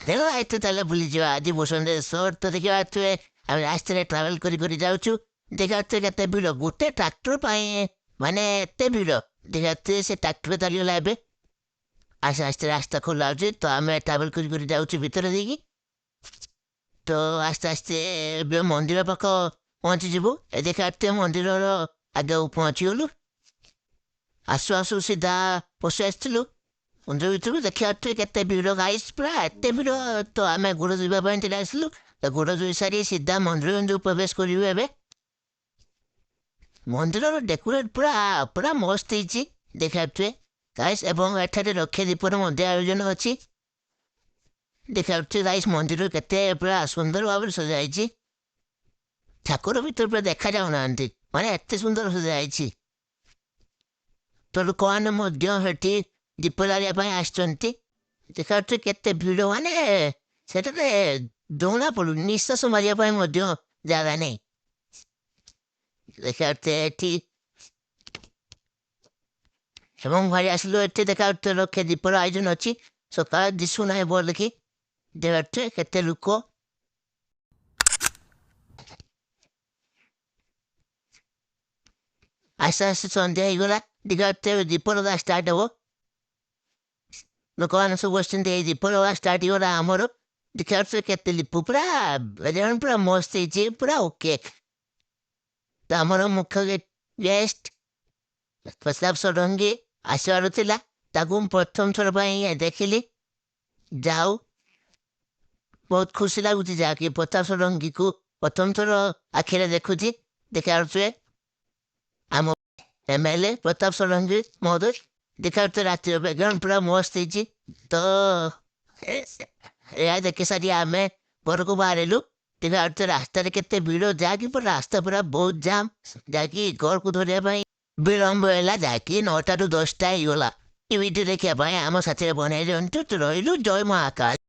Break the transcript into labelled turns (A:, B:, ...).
A: ତେଣୁ ଏତେ ତାହେଲେ ବୁଲିଯିବା ଆଜି ଭୂଷଣ୍ଡେଶ୍ୱର। ତ ଦେଖିପାରୁଥିବେ, ଆମେ ରାସ୍ତାରେ ଟ୍ରାଭେଲ୍ କରି କରି ଯାଉଛୁ। ଦେଖିପାରୁଥିବେ କେତେ ଭିଡ଼ ଗୋଟେ ଟ୍ରାକ୍ଟର ପାଇଁ, ମାନେ ଏତେ ଭିଡ଼। ଦେଖିପାରୁଥିବେ, ସେ ଟ୍ରାକ୍ଟର ଚାଲିଗଲା। ଏବେ ଆସ୍ତେ ଆସ୍ତେ ରାସ୍ତା ଖୋଲା ହେଉଛି, ତ ଆମେ ଟ୍ରାଭେଲ୍ କରି କରି ଯାଉଛୁ ଭିତରେ ଦେଇକି। ତ ଆସ୍ତେ ଆସ୍ତେ ଏବେ ମନ୍ଦିର ପାଖ ପହଞ୍ଚିଯିବୁ। ଏ ଦେଖିପାରୁଥିବେ, ମନ୍ଦିରର ଆଗକୁ ପହଞ୍ଚିଗଲୁ। ଆସୁ ଆସୁ ସିଧା ପଶି ଆସିଥିଲୁ ମନ୍ଦିର ଭିତରକୁ। ଦେଖିପାରୁଥିବେ କେତେ ଭିଡ଼ ଗାଇସ୍, ପୁରା ଏତେ ଭିଡ଼। ତ ଆମେ ଗୋଡ଼ ଧୋଇବା ପାଇଁ ଟିକେ ଆସିଲୁ। ତ ଗୋଡ଼ ଧୋଇ ସାରି ସିଧା ମନ୍ଦିର ଭିତରକୁ ପ୍ରବେଶ କରିବୁ ଏବେ। ମନ୍ଦିରର ଡେକୋରେଟ୍ ପୁରା ପୁରା ମସ୍ତ ହେଇଛି, ଦେଖିପାରୁଥିବେ ଗାଇସ୍। ଏବଂ ଏଠାରେ ଲକ୍ଷେ ଦୀପର ମଧ୍ୟ ଆୟୋଜନ ଅଛି। ଦେଖିପାରୁଥିବେ ଗାଇସ୍, ମନ୍ଦିର କେତେ ପୁରା ସୁନ୍ଦର ଭାବରେ ସଜା ହେଇଛି। ଠାକୁର ଭିତରେ ପୁରା ଦେଖା ଯାଉନାହାନ୍ତି, ମାନେ ଏତେ ସୁନ୍ଦର ସଜା ହେଇଛି। ତ ଲୋକମାନେ ମଧ୍ୟ ସେଠି ଦୀପ ଜାଳିବା ପାଇଁ ଆସିଛନ୍ତି। ଦେଖିପାରୁଥିବେ କେତେ ଭିଡ଼, ମାନେ ସେଠାରେ ଜଣା ପଡୁନି, ନିଶ୍ୱାସ ମାରିବା ପାଇଁ ମଧ୍ୟ ଜାଗା ନାହିଁ। ଦେଖିପାରୁଥିବେ ଏଠି ଏବଂ ଭାଇ ଆସିଲୁ ଏଠି। ଦେଖାଯାଉଥିବେ, ଲକ୍ଷେ ଦୀପର ଆୟୋଜନ ଅଛି। ସକାଳେ ଦିଶୁନାହିଁ ବୋଲିକି। ଦେଖିପାରୁଥିବେ କେତେ ଲୋକ। ଆସ୍ତେ ଆସ୍ତେ ସନ୍ଧ୍ୟା ହେଇଗଲା। ଦେଖିପାରୁଥିବେ, ଦୀପ ଲଗା ଷ୍ଟାର୍ଟ ହବ। ଲୋକମାନେ ସବୁ ବସିଛନ୍ତି। ଏଇ ଦୀପ ଲଗା ଷ୍ଟାର୍ଟ ହେଇଗଲା ଆମର। ଦେଖିପାରୁଥିବେ କେତେ ଲିପୁ, ପୁରା ପୁରା ମସ୍ତ ହେଇଛି, ପୁରା ଓକେ। ତ ଆମର ମୁଖ୍ୟ ଗେଷ୍ଟ ପ୍ରତାପ ଷଡ଼ଙ୍ଗୀ ଆସିବାର ଥିଲା। ତାକୁ ମୁଁ ପ୍ରଥମ ଥର ପାଇଁ ଦେଖିଲି। ଯାଉ, ବହୁତ ଖୁସି ଲାଗୁଛି, ଯାହାକି ପ୍ରତାପ ଷଡ଼ଙ୍ଗୀକୁ ପ୍ରଥମ ଥର ଆଖିରେ ଦେଖୁଛି। ଦେଖିପାରୁଥିବେ, ଆମ ଏମଏଲଏ ପ୍ରତାପ ଷଡ଼ଙ୍ଗୀ ମହୋଦୟ। ଦେଖିପାରୁଥିବେ, ରାତିର ବ୍ୟାକଗ୍ରାଉଣ୍ଡ ପୁରା ମସ୍ତ ହେଇଛି। ତ ଏହା ଦେଖି ସାରି ଆମେ ଘରକୁ ବାହାରିଲୁ। ଦେଖିପାରୁଥିବେ, ରାସ୍ତାରେ କେତେ ଭିଡ଼, ଯାହାକି ପୁରା ରାସ୍ତା ପୁରା ବହୁତ ଜାମ୍, ଯାହାକି ଘରକୁ ଧରିବା ପାଇଁ ବିଳମ୍ବ ହେଲା, ଯାହାକି 9ଟାରୁ 10ଟା ହେଇଗଲା। ଭିଡ଼ିଓ ଦେଖିବା ପାଇଁ ଆମ ସାଥିରେ ବନେଇ ଦିଅନ୍ତୁ। ରହିଲୁ, ଜୟ ମହାକାଳ।